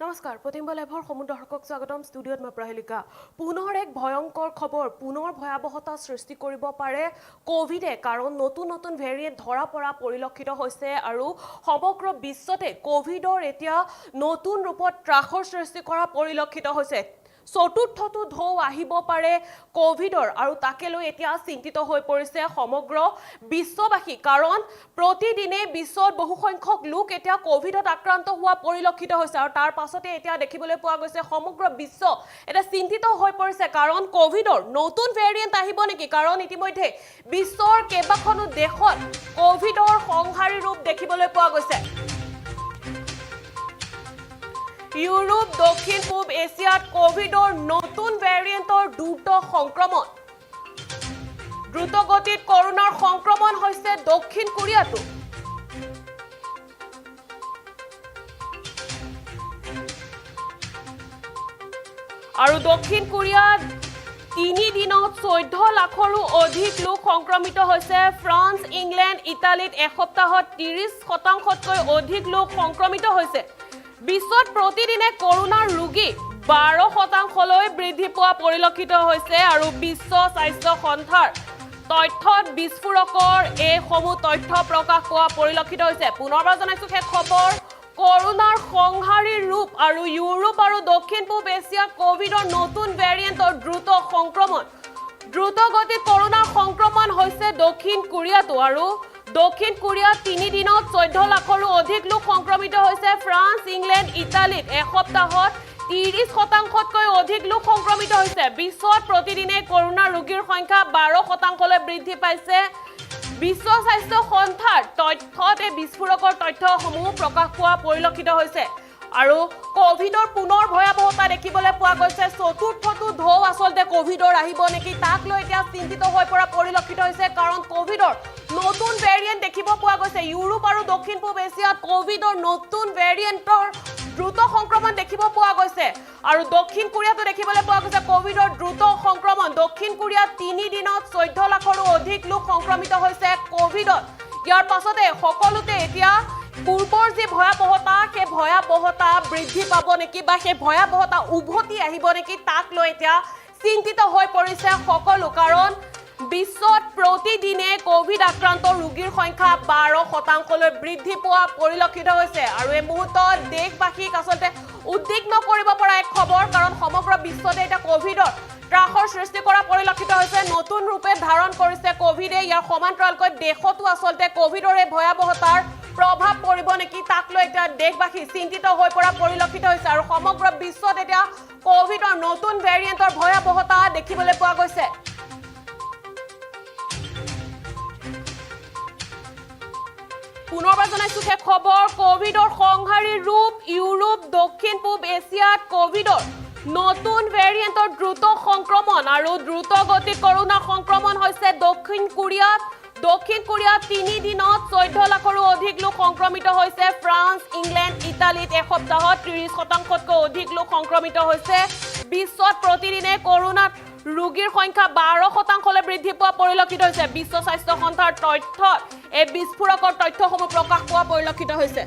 নমস্কাৰ, প্ৰতিম্ব লাইভৰ সমূহ দৰ্শকক স্বাগতম। ষ্টুডিঅ'ত মই প্ৰহেলিকা। পুনৰ এক ভয়ংকৰ খবৰ, পুনৰ ভয়াৱহতা সৃষ্টি কৰিব পাৰে ক'ভিডে। কাৰণ নতুন নতুন ভেৰিয়েণ্ট ধৰা পৰা পৰিলক্ষিত হৈছে আৰু সমগ্ৰ বিশ্বতে ক'ভিডৰ এতিয়া নতুন ৰূপত ত্ৰাসৰ সৃষ্টি কৰা পৰিলক্ষিত হৈছে। চতুৰ্থটো ঢৌ আহিব পাৰে ক'ভিডৰ আৰু তাকে লৈ এতিয়া চিন্তিত হৈ পৰিছে সমগ্ৰ বিশ্ববাসী। কাৰণ প্ৰতিদিনে বিশ্বত বহুসংখ্যক লোক এতিয়া ক'ভিডত আক্ৰান্ত হোৱা পৰিলক্ষিত হৈছে আৰু তাৰ পাছতে এতিয়া দেখিবলৈ পোৱা গৈছে সমগ্ৰ বিশ্ব এতিয়া চিন্তিত হৈ পৰিছে। কাৰণ ক'ভিডৰ নতুন ভেৰিয়েণ্ট আহিব নেকি? কাৰণ ইতিমধ্যে বিশ্বৰ কেইবাখনো দেশত ক'ভিডৰ সংহাৰী ৰূপ দেখিবলৈ পোৱা গৈছে। ইউৰোপ, দক্ষিণ পূব এছিয়াত ক'ভিডৰ নতুন ভেৰিয়েণ্টৰ দ্ৰুত সংক্ৰমণ। দ্ৰুতগতিত কৰোণাৰ সংক্ৰমণ হৈছে দক্ষিণ কোৰিয়াতো। আৰু দক্ষিণ কোৰিয়াত 3 দিনত 14 লাখৰো অধিক লোক সংক্ৰমিত হৈছে। ফ্ৰান্স, ইংলেণ্ড, ইটালীত এসপ্তাহত 30%তকৈ অধিক লোক সংক্ৰমিত হৈছে। বিশ্বত প্ৰতিদিনে কৰোণাৰ ৰোগী 12%লৈ বৃদ্ধি পোৱা পৰিলক্ষিত হৈছে আৰু বিশ্ব স্বাস্থ্য সন্থাৰ তথ্যত বিস্ফোৰকৰ এইসমূহ তথ্য প্ৰকাশ পোৱা পৰিলক্ষিত হৈছে। পুনৰবাৰ জনাইছো সেই খবৰ, কৰোণাৰ সংহাৰী ৰূপ আৰু ইউৰোপ আৰু দক্ষিণ পূব এছিয়াত ক'ভিডৰ নতুন ভেৰিয়েণ্টৰ দ্ৰুত সংক্ৰমণ। দ্ৰুত গতিত কৰোণাৰ সংক্ৰমণ হৈছে দক্ষিণ কোৰিয়াতো আৰু দক্ষিণ কোৰিয়াত 3 দিনত 14 লাখৰো অধিক লোক সংক্ৰমিত হৈছে। ফ্ৰান্স, ইংলেণ্ড, ইটালীত এসপ্তাহত 30%তকৈ অধিক লোক সংক্ৰমিত হৈছে। বিশ্বত প্ৰতিদিনে কৰোণা ৰোগীৰ সংখ্যা 12%লৈ বৃদ্ধি পাইছে। বিশ্ব স্বাস্থ্য সন্থাৰ তথ্যত এই বিস্ফোৰকৰ তথ্যসমূহ প্ৰকাশ পোৱা পৰিলক্ষিত হৈছে আৰু ক'ভিডৰ পুনৰ ভয়াৱহতা দেখিবলৈ পোৱা গৈছে। চতুৰ্থটো ঢৌ আচলতে ক'ভিডৰ আহিব নেকি তাক লৈ এতিয়া চিন্তিত হৈ পৰা পৰিলক্ষিত হৈছে। কাৰণ ক'ভিডৰ নতুন ভেৰিয়েণ্ট দেখিব পোৱা গৈছে। ইউৰোপ আৰু দক্ষিণ পূব এছিয়াত ক'ভিডৰ নতুন ভেৰিয়েণ্টৰ দ্ৰুত সংক্ৰমণ দেখিব পোৱা গৈছে আৰু দক্ষিণ কোৰিয়াতো দেখিবলৈ পোৱা গৈছে ক'ভিডৰ দ্ৰুত সংক্ৰমণ। দক্ষিণ কোৰিয়াত 3 দিনত 14 লাখৰো অধিক লোক সংক্ৰমিত হৈছে ক'ভিডত। ইয়াৰ পাছতে সকলোতে এতিয়া পূৰ্বৰ যি ভয়াৱহতা, সেই ভয়াৱহতা বৃদ্ধি পাব নেকি বা সেই ভয়াৱহতা উভতি আহিব নেকি তাক লৈ এতিয়া চিন্তিত হৈ পৰিছে সকলো। কাৰণ বিশ্বত প্ৰতিদিনে ক'ভিড আক্ৰান্ত ৰোগীৰ সংখ্যা 12%লৈ বৃদ্ধি পোৱা পৰিলক্ষিত হৈছে আৰু এই মুহূৰ্তত দেশবাসীক আচলতে উদ্বিগ্ন কৰিব পৰা এক খবৰ। কাৰণ সমগ্ৰ বিশ্বতে এতিয়া ক'ভিডৰ ত্ৰাসৰ সৃষ্টি কৰা পৰিলক্ষিত হৈছে। নতুন ৰূপে ধাৰণ কৰিছে ক'ভিডে। ইয়াৰ সমান্তৰালকৈ দেশতো আচলতে ক'ভিডৰ এই ভয়াৱহতাৰ প্ৰভাৱ পৰিব নেকি তাক লৈ এতিয়া দেশবাসী চিন্তিত হৈ পৰা পৰিলক্ষিত হৈছে আৰু সমগ্ৰ বিশ্বত এতিয়া ক'ভিডৰ নতুন ভেৰিয়েণ্টৰ ভয়াৱহতা দেখিবলৈ পোৱা গৈছে। পুনৰবাৰ জনাইছো সেই খবৰ, ক'ভিডৰ সংহাৰী ৰূপ ইউৰোপ, দক্ষিণ পূব এছিয়াত ক'ভিডৰ নতুন ভেৰিয়েণ্টৰ দ্ৰুত সংক্ৰমণ আৰু দ্ৰুত গতিত কৰোণা সংক্ৰমণ হৈছে দক্ষিণ কোৰিয়াত। দক্ষিণ কোৰিয়াত 3 দিনত 14 লাখৰো অধিক লোক সংক্ৰমিত হৈছে। ফ্ৰান্স, ইংলেণ্ড, ইটালীত এসপ্তাহত 30%তকৈ অধিক লোক সংক্ৰমিত হৈছে। বিশ্বত প্ৰতিদিনে কৰোণাত ৰোগীৰ সংখ্যা 12%লৈ বৃদ্ধি পোৱা পৰিলক্ষিত হৈছে। বিশ্ব স্বাস্থ্য সন্থাৰ তথ্যত এই বিস্ফোৰকৰ তথ্যসমূহ প্ৰকাশ পোৱা পৰিলক্ষিত হৈছে।